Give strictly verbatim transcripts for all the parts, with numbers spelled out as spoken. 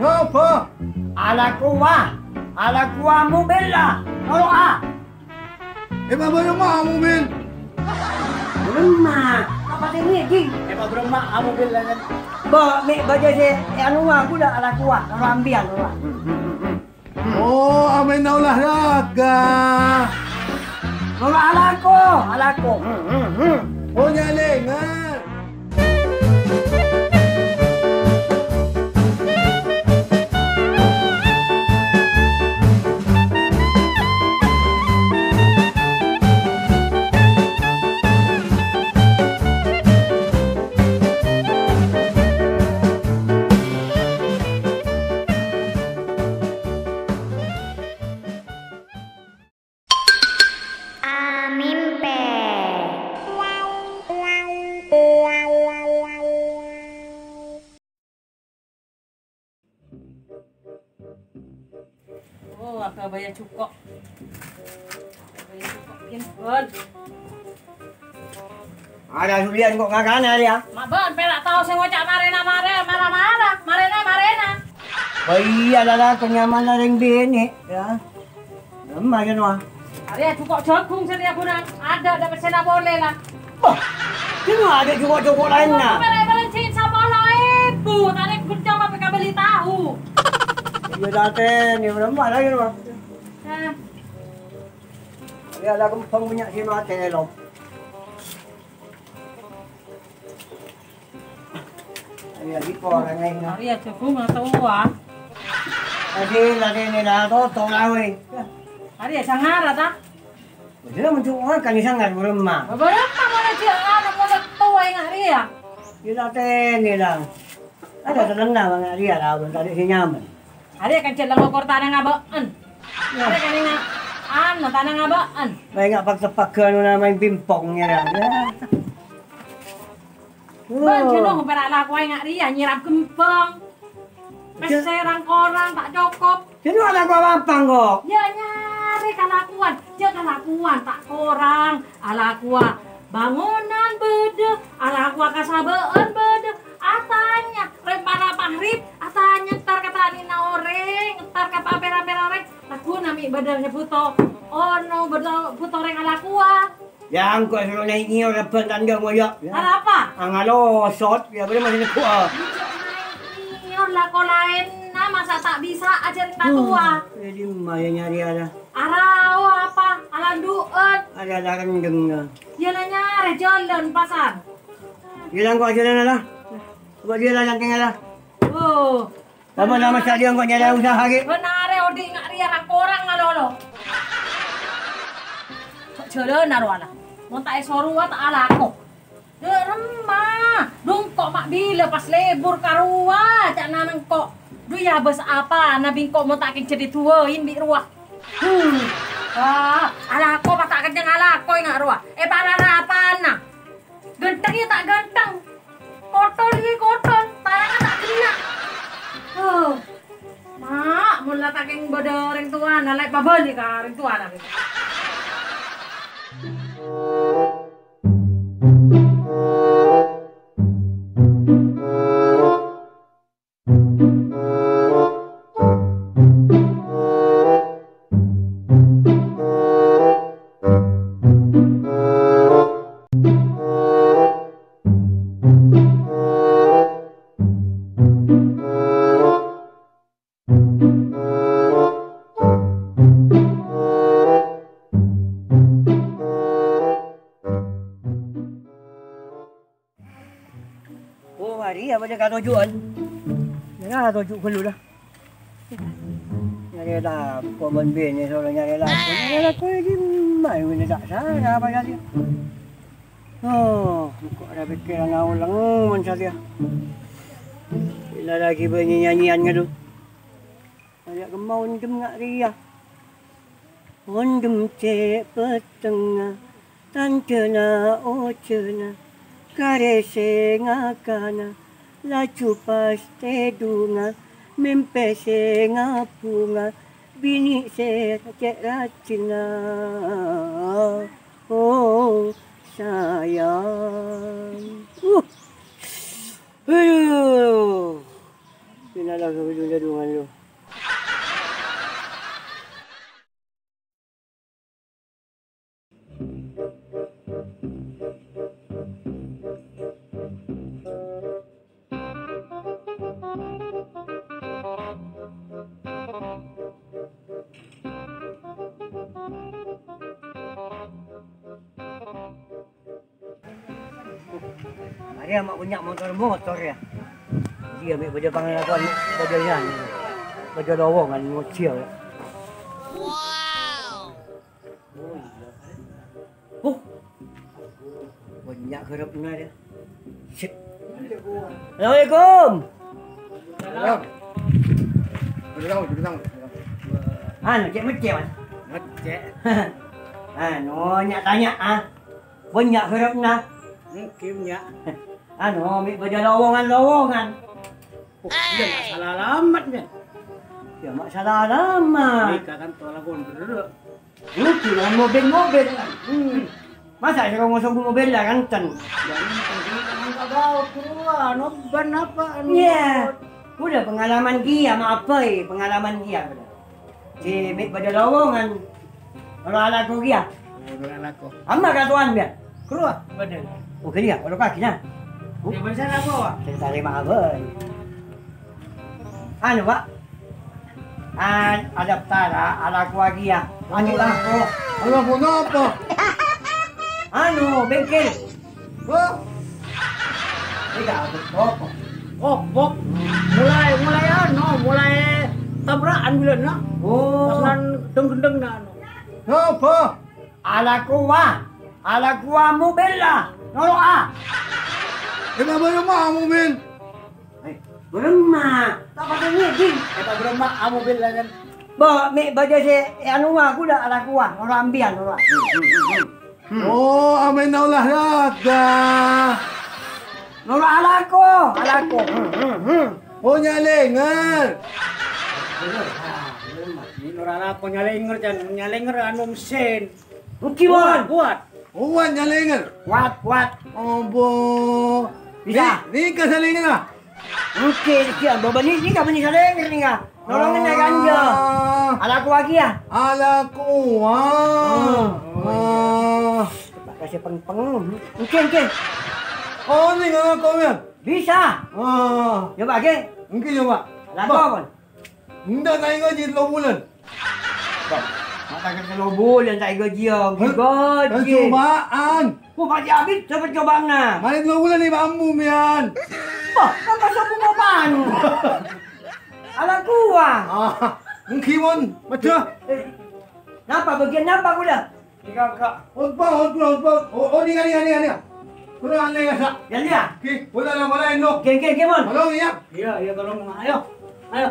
Coba. Alakowa. Alakowa mobil la. Tolo'a. È, bâbâ, bârâmma mobil? Bârâmma. Apa sih ini, Ding? È, bâbâ, bârâmma mobil la, kan? Bo, mè' bâjâ sè, è, anu, aku la alakowa. Tolo'a ambiyan, tolo'a. Oh, amènna olahraga. Tolo'a alako, alako. Oh, nyalèngan. Amimpe. Oh, abâ' bâjâ jhuko'. Abâ' bâjâ jhuko' bi'en bân. Ada sulian kok ngakana dia. Ma' bân pèra' tao sè ngoca' marèna marè, mara-mara, marèna marèna. Oh iyâ, la, la, kenyamanna rèng binè', ya. Emma, ya, Noah. Arèya jhuko' jhâghung sè rèya ghuna. Ada, ada pèssèna polè, la. Bâh, dina ada jhuko'-jhuko' laènna. Pèra' bâlânjhâi sapolo èbu, tarèk ghun coba pè kabelli tahu. Iyâ, tatèn, ya, emma, la, ya, Noah. Eh. Ya, la, kembhâng bânnya' sè matè, lo. Arèya, di korang laènna. Arèya, jhâghung atau wa? Tadi, tadi ini la, toto la, wè. Arèya, sangara, ta? Udah, menjuk makan di sanggar, bârâmma. Bârâmma, mana dia, ada, mana tua yang arèya? Di latèn, di lang. Ada tenang, bang, arèya, la, belum tadi sih nyaman. Arèya kan jhâ' la ngokor tana ngabâ'ân. Arèya kan enga', anu, tana ngabâ'ân. Bâ, enga' pag-, pagghun anu namaè bimpong, ya, ya. Bân, jhâ' nongko pèra' lakowa enga' rèya, nyiram kembhâng. Pèssè rang-korang ta' cokop. Jhâ' nongko lakowa apa, kok? Ya, nyarè kalakowan. Jhâ' kalakowan ta' korang. Alakowa bângonan bâdâ, alakowa kasabâ'ân bâdâ. Atanya, rèmpana maghrib, atanya entar ka tanèna orèng, entar ka pa-, pèra-pèra orèng. Lagghu' nami bâdâ sè bhuto, ono bâdâ bhuto orèng alakowa. Ya, engko' soro naè' ngèyor rebbhân tandhâng, moyo. Arapa? Angalosot, ya, bâdâ masih negghu'â. Ngèyor lako laènna, masa ta' bisa ajhâr ta' towa. Eh, dimma ya nyarè ala? Arao apa? Alandu'ân. Ada, ada rendeng, ya. Ya, la nyarè jhâlân pasar. Bilang kok aja lah. Coba dia lah yang tinggal lah. Oh. Apa nama saya dia kok nyari usaha lagi? Benare odi' nga' rèya ra-korang malolo. Kok jhâlân rowa la. Mon ta' èsorowa ta' alako. Dâ' remma. Dungko' ma' bilâ pas lebur ka rowa, ca'na nengko'. Dhu ya bâs apana bi' engko' mon ta' kèng jadi duwâin bi' rowa. Hmm. Ah, alako pas ta' kennyang alako nga' rowa. Èparara apana? Ghântheng ya ta' ghântheng. Kotor ya kotor, tarangnga ta' ghenna'. Huh. Ma', mon la ta' kèng bâdâ orèng towana, la èpabâli ka orèng towana. Oh, arèya bâdâ katoju'ân. Nyarè toju' ghâllu, la. Nyarè lako bân binè soro nyarè lako. Nyarè lako è dimma, binè ta' sara apa saja. Oh, engko' arèya pèkkèran aolèng mon satèya. Bilâ laghi' bânnè nyanyian ngadu. Arèya kemma ondhem nga' rèya. Ondhem cè' pettengnga, tandhâna ojhâna, karè sè ngakana, laju pas tèdungnga, mèmpè sè ngabungnga, binè sè cè' rajina. Oh, sayang. Uh. Aduh. Pinadang ka ujung jadungan lu. Arèya ma' bânnya' motor-motor, yâ. Iyâ, mè' bâdâ pangalakowan, bâdâ yân, bâdâ lowongan ngojhâ, yâ. Huh. Bânnya' gherepna, yâ. Sip. Assalamualaikum. Salam. Salam, salam. Anu, cè' mèccè', Mas? Mèccè'. Anu, nya-tanya, ah. Bânnya' gherepna. Èngghi, nya. Anu, mè' bâdâ lowongan-lowongan. Oh, iyâ, ma' sala alamat, yâ. Iyâ, ma' sala alamat. Nèka kan tolak konter. Lucu kan mobil-mobil. Hmm. Masa' sè ngosok mobil la kanten? Yâ, kanten, kanten, apa? Iyâ. Udah pengalaman dia, maaf, boy. Pengalaman dia, udah. Sè mè' bâdâ lowongan. Ora alako kèya. Oh, ora alako. Amma katowan, yâ? Keluar, bâdâ. Oh, kèya, ora kaki, nah. Yâ, bâdâ sana apa, Wak? Sè tarèma abâ'. Anu, Pak. An, adaptara, alako kèya. Anu, lah, oh. Alako apa? Anu, bengkel. Hah? Iyâ, abot kopok. Kopok. Mulai, mulai anu, mulai tabrakan bilâna. Oh. Pas nan deng-gendeng na anu. Napa? Alakowa. Alakowa mobil la. Nolo'a. Kenapa nama mobil? Eh, bârâmma. Ta' patè ngèdhing. Eh, ta' bârâmma, a mobil la kan. Bo, mè' bâdâ sè, eh, anu, wa, kuda alakowa. Nolo'a ambiyan, nolo'a. Hmm, hmm, hmm, hmm. Hmm. Oh, amènna olahraga. Noro' alako, alako. Hmm, hmm, hmm. Oh, nyalènger. Bener. Ah, bener, Mas. Ini noro' alako nyalènger, Chan. Nyalènger anu mesin. Mungkin, Wan. Kuat, kuat. Kuat nyalènger. Kuat, kuat. Oh, bo. Bisa. Ni, ni ka salènger, ah. Oke, iki ambo bânnè, ini kabânnè salènger nèka. Nolongin ya, Kanjeng. Ah. Alakowa kèya. Alakowa. Ah. Ah. Coba kasih peng-peng. Oke, oke. Oh, ini ngalakowa. Bisa. Ah. Coba, oke. Oke, coba. Alako, Bah. Kon. Enggak, ta' èngghâji tello bulân. Bâh, ma' ta' kèra tello bulân ta' èghâjiyâ, èghâji. Percobaan. Kok pajâ abit sè percobaanna? Malè tello bulân nè' bambu, mèyan. Bâh, kan pas sambung apaan? Alakowa. Ah, èngghi, mon. Maja. Eh, napa, bâgiyân napa kaulâ? Nèka, Kak. Khotbah, khotbah, khotbah. Oh, oh, nèka, nèka, nèka, nèka. Kurang aneh, ya, Sa'. Ya, ya. Oke, boleh lah, boleh, Indo. Oke, oke, oke, Mon. Tolong, ya. Iya, iya, tolong, Mak. Ayo. Ayo.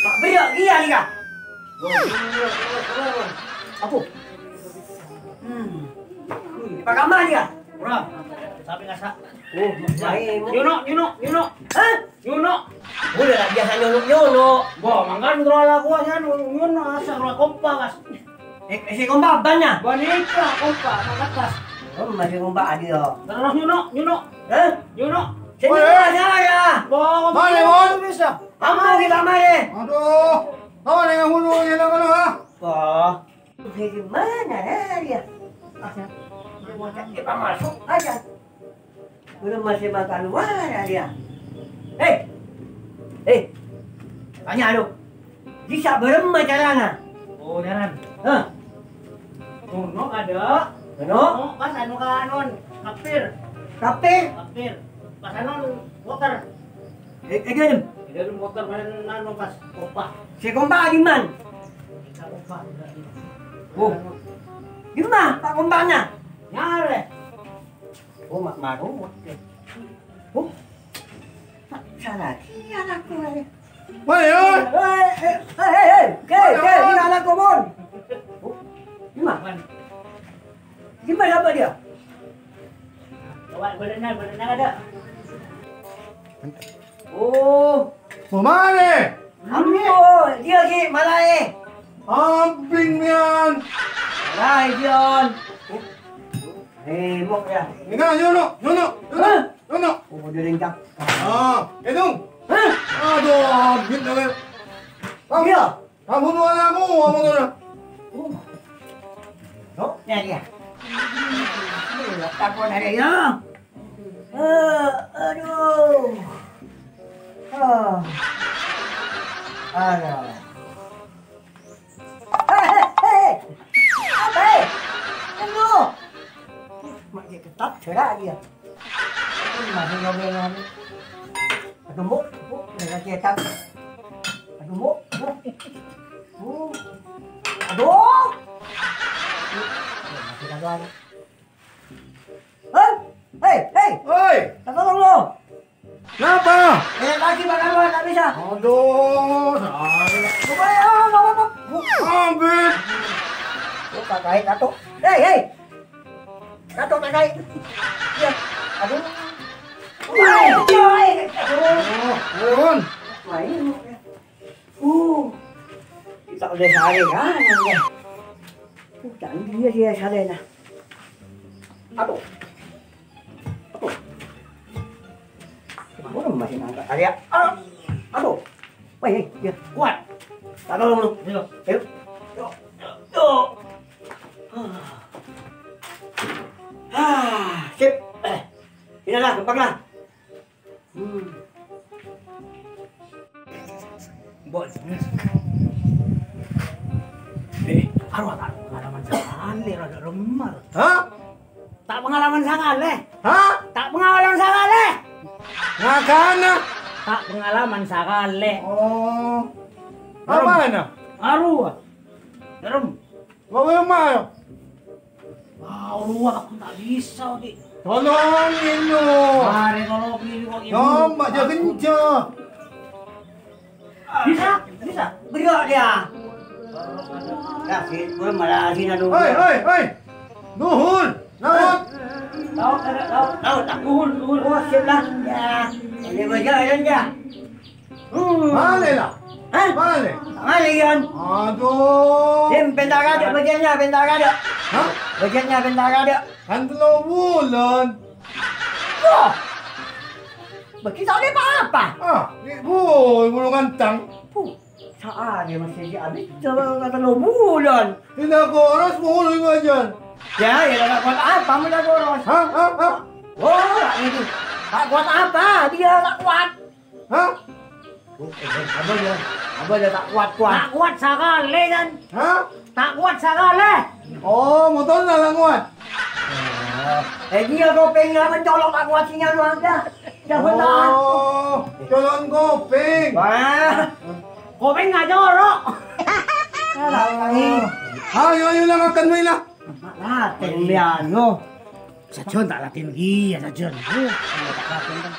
Pak Brio, iya, nèka. Wah, iya, iya, iya, iya. Apa? Hmm. Pak Kamal, ya? Ora. Sampai ngasak. Oh, baik. Nyuno, nyuno, nyuno. Hah? Nyuno. Udah lah, biasa nyuno-nyuno. Bo, mangkana terus alakowa nyuno, nyuno, asal rowa kompa, Mas. Eh, eh, sè kompa abâ'na? Bo, nèka kompa, angkat, Mas. Oh, masih kompa adi, yo. Terus nyuno, nyuno. Hah? Nyuno. Sini, woi, Mas, ya, ya. Bo, mana, Mon? Bisa. Apa kita mari? Aduh. Tahu dengan hulu, ya, nama lu, ha? Wah. Dari mana, eh, dia? Ah, dia masuk aja. Belum masih makan luar dia. Hei! Hei! Tanya lu. Bisa bârâmma carana? Oh, jalan. Hah? Ono ada. Ono? Ono pas anu ka anu, kapir. Kapir? Kapir. Pas anu, motor. Eh, eh, dalem. Dalem motor, pas anu, pas kompa. Sè kompa di mana? Kompa. Oh. Di mana, Pak, kompana? Nyarè. Oh, mak maru. Oh. Salah. Iya, aku, eh. Woi, oi. Eh, eh, eh, eh, eh. Oke, oke, ini anak komon. Oh, di mana? Di mana apa dia? Bawa berenang, berenang ada. Oh. Mau mana? Ambo, dia si Malai. Amping, Mian. Malai, John. Eh, mok ya. Ini kan, nyono, nyono, nyono, Hah? nyono. Oh, dia lencang. Ah, itu. Hah? Aduh, abit dah. Iya. Kamu dua lagu, kamu tuh. Uh. Tuh, ya, ya. Takut ada ya. Eh, aduh. Ah. Aduh. Hei, hei, hei. Apa, hei? Tunggu. Mak, dia ketat, gerak dia. Ini masih ngobrol. Aduh, Bu, Bu, mereka cetak. Aduh, Bu, Bu. Bu. Aduh. Masih kagak. Hei, hei, hei. Oi. Minta tolong lo. Kenapa? Eh, lagi bakal luar, tak bisa. Aduh, saya. Lupa ya, oh, nggak apa-apa. Ambil. Oh, pakai kartu. Hei, hei. Kartu pakai. Iya. Aduh. Woi, woi. Aduh. Oh, turun. Main. Uh, kita udah sehari kan, ya. Uh, canggih ya dia salena. Aduh. Aduh. Kenapa masih ngangkat kali ya? Ah, aduh. Wah, ini dia kuat. Tak tolong lu. Ayo. Ayo. Yuk, yuk, yuk. Ah, sip. Eh, inilah, gampang lah. Hmm. Mbok. Eh, arowa ta' pengalaman sakalè, rada remmer. Hah? Ta' pengalaman sakalè. Hah? Ta' pengalaman sakalè. Ngakana? Ta' pengalaman sakalè. Oh. Rem. Apana? Arowa. Rem. Mau ke rumah, ya? Wah, Allah, aku tak bisa, Dik. Tolongin, no. Mare, tolongin, kok, Ibu. Coba, jangan kenceng. Bisa, bisa. Berat dia. Ya, si, gue malah sini, aduh. Hei, hei, hei. Nuhun. Laut. Laut, ada laut. Laut, tak nuhun, nuhun. Oh, siap lah. Ya. Ini baja, ya, ya. Hmm. Malè, la? Hah? Malè? Malè, Yon. Aduh. Dim, pènta' kadâ' bâjâna, pènta' kadâ'. Hah? Bâjâna, pènta' kadâ'. Kan tello bulân. Wah. Bâgi ta' ollè pa-apa. Ah, ibu, bulu ngantang. Puh, saarè masih di abis, coba ka tello bulân. Tidak koros, bulu bâjâna. Ya, ya, tak kuat apa, mau tak koros. Hah, hah, hah? Wah, ini. Tak kuat apa, dia tak kuat. Hah? Apa dia? Apa dia tak kuat-kuat? Ta' kowat sakalè, Jan. Hah? Ta' kowat sakalè. Oh, motor nggak kuat. Eh, dia kopèng nggak mencolok, tak kuat sinyal lu ada. Siapa tahu? Oh, colokan kopèng. Wah, kopèng nggak jorok. Alah, ini. Ayo, ayo, lah, makan, Mila. Latèn, Lian, lo. Sajon ta' latèn, iya, sajon. Oh, iya, tak latèn, kan.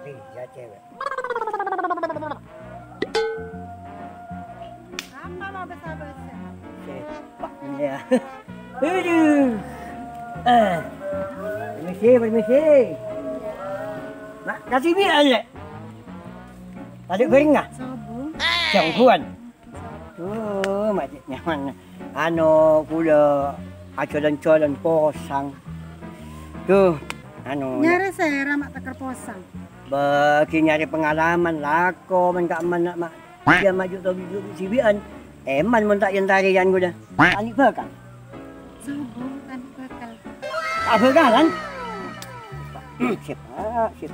Iya, cewek. Apa mau basa-basi? Sepak, iya. Aduh. Eh. Permisi, permisi. Nak, kasih bi aja. Tadi bering nggak? Sobung. Jangguan. Tuh, macet nyaman. Anu, kula ajalan-jalan posang. Tuh, anu, Nyarè sèra ma' tèkèr posang. Bâgi nyarè pengalaman, lako, men ka' men, ma'. Iyâ, maju to biju sibi'an. Eman mon ta' èntarè yan ghulâ. Tani bhâkal. Sobung tani bhâkal. Ta' bhâkalan. Sip, ah, sip.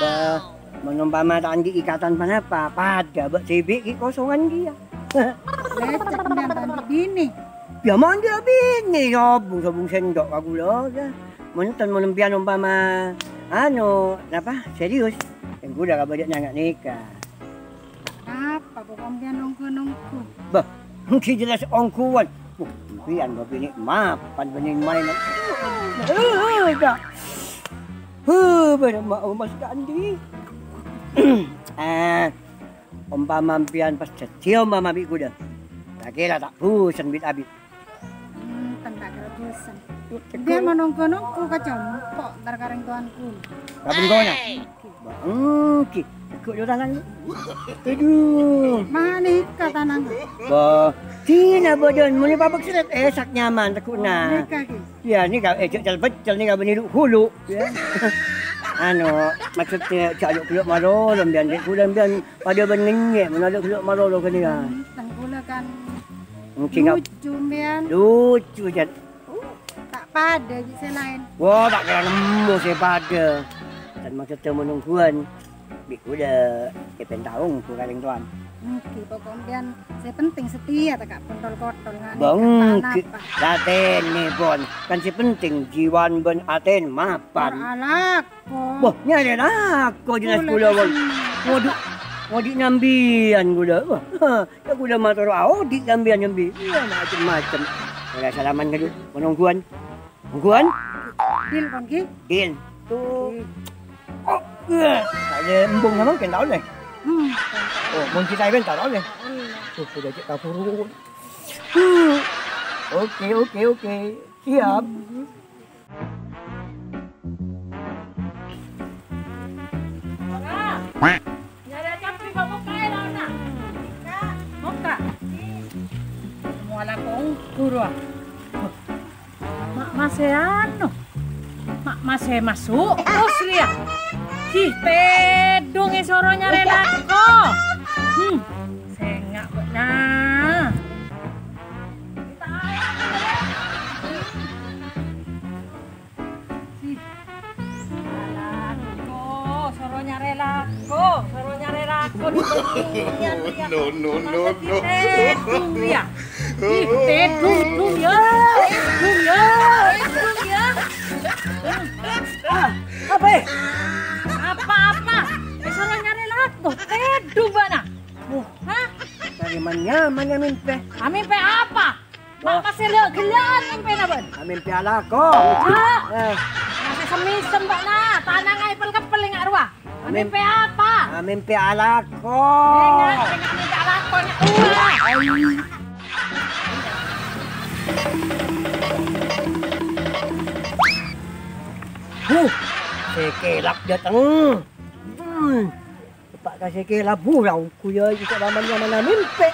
Bah, mon umpama ta' andi' ikatan panapa, padâ bâ' sibi' ghi' kosongan kèya. Lecek sampèyan ta' andi' binè. Yâ, mon andi' binè, sobung, sobung sèndok ka ghulâ, yâ. Mon enten, mon sampèyan umpama, anu, napa, serius, sèngko' ghulâ kabâdâ'ân nga' nèka. Apa kok sampèyan ongghu-ongghu? Bah, mungkin jelas ongghuan. Wah, sampèyan babinè mapan bânnè maèn. Eh, dah. Heh, bârâmma Mas Kandi. Eh, umpama sampèyan pas dhâddhi umpama bi' ghulâ. Ta' kèra ta' bhusen bit-abit. Hmm, ten ta' kèra bhusen. Dhâ' mon ongghu-ongghu ka compo', entar ka rèng towan kaulâ. Ka bengkona? Èngghi. Ba, èngghi. Èngghi, lo tanang. Aduh. Manèka tanang. Ba, dinah bâdân, mon èpabâk sèrèt, eh, sak nyaman, tegghu'na. Nèka, ghi. Iyâ, nèka, eh, jhâ' cel-peccel, nèka bânnè lu-ghulu. Iyâ. Anu, maksudnya, jhâ' lo ghellâ' malolo, sampèyan, dek ghulâ sampèyan padâ bân ngènyè', mon lo ghellâ' malolo ghânèka. Hmm, tang ghulâ kan. Èngghi, ngap-, lucu, sampèyan. Lucu, Jan. Ta' padâ bi' sè laèn. Wah, ta' kèra nemmo sè padâ. Kan maksudnya mon ongghuwân, bi' ghulâ, èpèn taong ghulâ kalèng towan. Èngghi, pokok sampèyan sè penting setia, ta' ka' kontol-kontol, ngani. Bâ, èngghi. Tanapa. Latènè, pon. Kan sè penting jiwan bân atèn mapan. Ora alako. Wah, nyarè lako jelas ghulâ, wong. Ngodhu', ngodhu' nyambiyan ghulâ. Wah, ya ghulâ mator aodi' nyambiyan nyambi. Iyâ, macem-macem. Ora salaman kadu, mon ongghuwân. Ongghuwân? Deal, pon, ghi? Deal. Tuh. Ghi. Oh, iyâ. Ada embung sama, kan tao, leh? Hmm. Oh, mon kita event tao, leh? Tao, leh. Tuh, udah cek kabur. Tuh. Oke, oke, oke. Siap. Nyarè cabbhi kok mokka è laona. Mokka. Mola kong guru, ah. Ma' masè anu. Ma' masè maso' terros rèya. Ghi, tèdung èsoro nyarè lako. Hmm. Sènga' bâ'na. Lako, soro nyarè lako, soro nyarè lako. No, no, no, no. Tèdung, yâ. Ih, tèdung, dung, yâ. Tèdung, yâ. Tèdung, yâ. Ah, apa, eh? Apa-apa? Eh, soro nyarè lako. Tèdung bâ'na. Wah. Hah? Dari mana, mana mimpi? Ah, mimpi apa? Ma' pas sè ghellâ'-ghellâ'ân mèmpèna bâ'na. Amèmpè alako. Jhâ'. Eh. Masè semmèsem bâ'na, tanangnga èpèl-keppèl enga' rowa. Amèm-, amèmpè apa? Amèmpè alako. Enga', enga' mèmpè alako, enga' rowa. Huh, sè kèlap dâteng. Hmm. Tepa' ka sè kèlap, bu, la ongghu, yâ, kok la man-nyaman amèmpè.